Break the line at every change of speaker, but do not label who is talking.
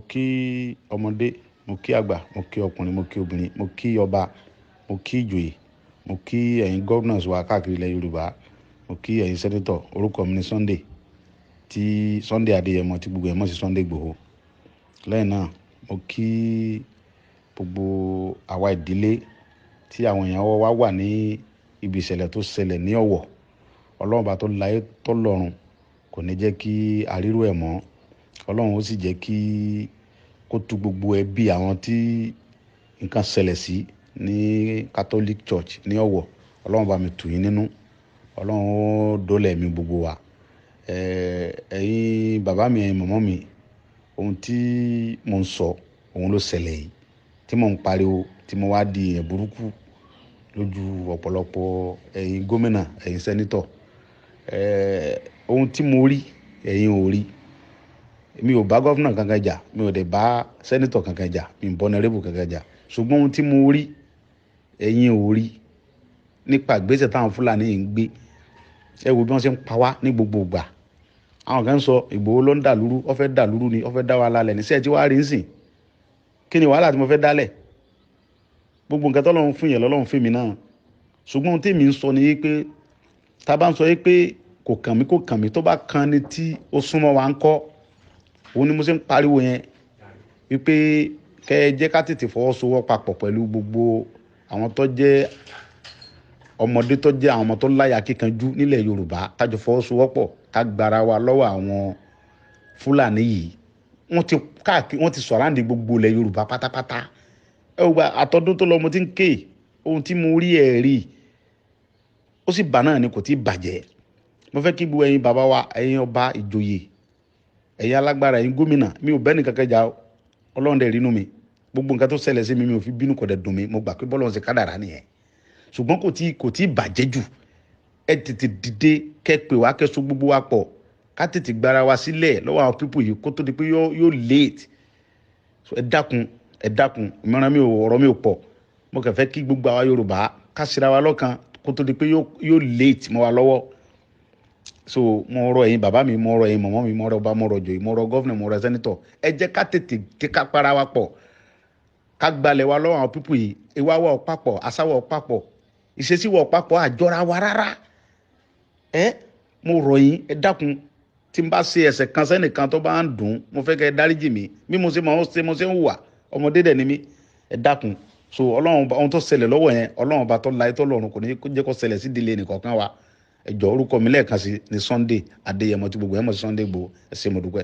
Kí ọmọdé, mo kí àgbà, mo kí ọkùnrin, mo kí obìnrin, mo kí ọba, mo kí ìjòyè, mo kí ẹ̀yin governors wa káàkiri ilẹ̀ Yorùbá, mo kí ẹ̀yin senator. Orúkọ mi ni Sunday, tí Sunday Adéyẹmọ tí gbogbo ẹ̀ mọ̀ sí Sunday Igboho. Lẹ́yìn náà, mo kí gbogbo àwa ìdílé tí àwọn èèyàn wa wà ní ibi ìṣẹ̀lẹ̀ tó ṣẹlẹ̀ ní Ọ̀wọ̀. Ọlọ́run bá tó láyé tó lọ́run kò ní jẹ́ kí àríró ẹ̀ mọ́. Ọlọ́run ó sì jẹ́ kí kó tu gbogbo ẹbí àwọn tí nǹkan ṣẹlẹ̀ sí ní Catholic Church ní Ọ̀wọ̀. Ọlọ́run bá mi tù yín nínú, Ọlọ́run ó dólẹ̀ mi gbogbo wa. Ẹ̀yin bàbá mi, ẹ̀yin mọ̀mọ́ mi, ohun tí mò ń sọ òun ló ṣẹlẹ̀ yìí tí mò ń pariwo, tí mo wá di èèyàn burúkú lójú ọ̀pọ̀lọpọ̀ ẹ̀yin gómìnà, ẹ̀yin senator. Ohun tí mo rí, ẹ̀yin ò rí. Mi ò bá governor kankan jà, mi ò dẹ̀ bá senator kankan jà, mi ò bá honourable kankan jà, ṣùgbọ́n ohun tí mo rí, ẹ̀yin ò rí nípa ìgbésẹ̀ táwọn Fúlàní yìí ń gbé. Ẹ wo bí wọ́n ṣe ń pa wá ní gbogbo ìgbà. Àwọn kan ń sọ Ìgbòho ló ń dà lúrú, ó fẹ́ dà lúrú ni, ó fẹ́ dá wa lálẹ́ ní sẹ́ẹ̀ tí wàá rí ń sìn. Kí ni wàhálà tí mo fẹ́ dálẹ̀? Gbogbo nǹkan tọ́lọ́run fún yẹn lọ́lọ́run fún mi náà. Ṣùgbọ́n ohun tí èmi ń sọ ni pé tá a bá ń sọ pé kò kàn mí, kò kàn mí, tó bá kan ni tí ó súnmọ́ wa ń kọ́. Òun ni mo ṣe ń pariwo yẹn wípé kẹ́ ẹ jẹ́ ká tètè fọwọ́sowọ́ papọ̀ pẹ̀lú gbogbo àwọn tó jẹ́ ọmọdé, tó jẹ́ àwọn ọmọ tó láyà kíkanjú nílẹ̀ Yorùbá, ká jọ fọwọ́sowọ́pọ̀, ká gbára wa lọ́wọ́ àwọn Fúlàní yìí. Wọ́n ti káàkiri, wọ́n ti sọ̀ráǹdì gbogbo ilẹ̀ Yorùbá pátápátá. Ẹ wò gba àtọ́dún tó lọ, mo ti ń ké ohun tí mo rí ẹ̀ rí, ó sì bà náà ni kò tí ì bàjẹ́. Mo fẹ́ kí gbogbo ẹ̀yin bàbá wa, ẹ̀yin ọba, ìjòyè, ẹ̀yin alágbára, ẹ̀yin gómìnà, mi ò bẹ́ẹ̀ nìkankan jà. Ọlọ́run dẹ̀ rínú mi. Gbogbo nǹkan tó ṣẹlẹ̀ sí mi, mi ò fi bínú, kò dẹ̀ dùn mí. Mo gbà pé bọ́lọ́run ṣe kádàrá nìyẹn, ṣùgbọ́n kò tí bàjẹ́ jù. Ẹ tètè dìde, kẹ́ pè wá, kẹ́ so gbogbo wa pọ̀, ká tètè gbára wa sílẹ̀ lọ́wọ́ àwọn people yìí kó tó di pé yóò late. So ẹ dákun, ẹ dákun, ìmọ̀ràn mi ò, ọ̀rọ̀ mi ò pọ̀. Mo kàn fẹ́ kí gbogbo àwa Yorùbá ká ṣera wa lọ́kan kó tó di pé yóò late mọ́ wa lọ́wọ́. So mo rọ ẹ̀yin bàbá mi, mo rọ ẹ̀yin mọ̀mọ́ mi, mo rọ ọba, mo rọ joyè, mo rọ governor, mo rọ senator, ẹ jẹ́ ká tètè ká para wa pọ̀, ká gbalẹ̀ wa lọ́wọ́ àwọn people yìí. Ìwà wa ò papọ̀, àṣà wa ò papọ̀, ìṣesí wa ò papọ̀, àjọra wa rárá. Ẹ mo rọ̀ yín, ẹ dákun. Tí n bá ṣe ẹ̀ṣẹ̀ kan sẹ́nìkan tó bá ń dùn, mo fẹ́ kẹ́ ẹ dáríjì mí. Bí mo ṣe máa ń ṣe, mo ṣe ń hùwà, ọmọdé dẹ̀ ni mí. Ẹ dákun. So Ọlọ́run, ohun tó ṣẹlẹ̀ lọ́wọ́ yẹn, Ọlọ́run ọba tó láyé tó lọ́run kò ní jẹ́ kó ṣẹlẹ̀ sí ìdílé nìkọ̀ọ̀kan wa. Ẹ jọ̀ọ́, orúkọ mi lẹ́ẹ̀kan sí ní Sunday Adéyẹmọ tí gbogbo ẹ̀ mọ̀ sí Sunday Igboho. Ẹ ṣé, mo dúpẹ́.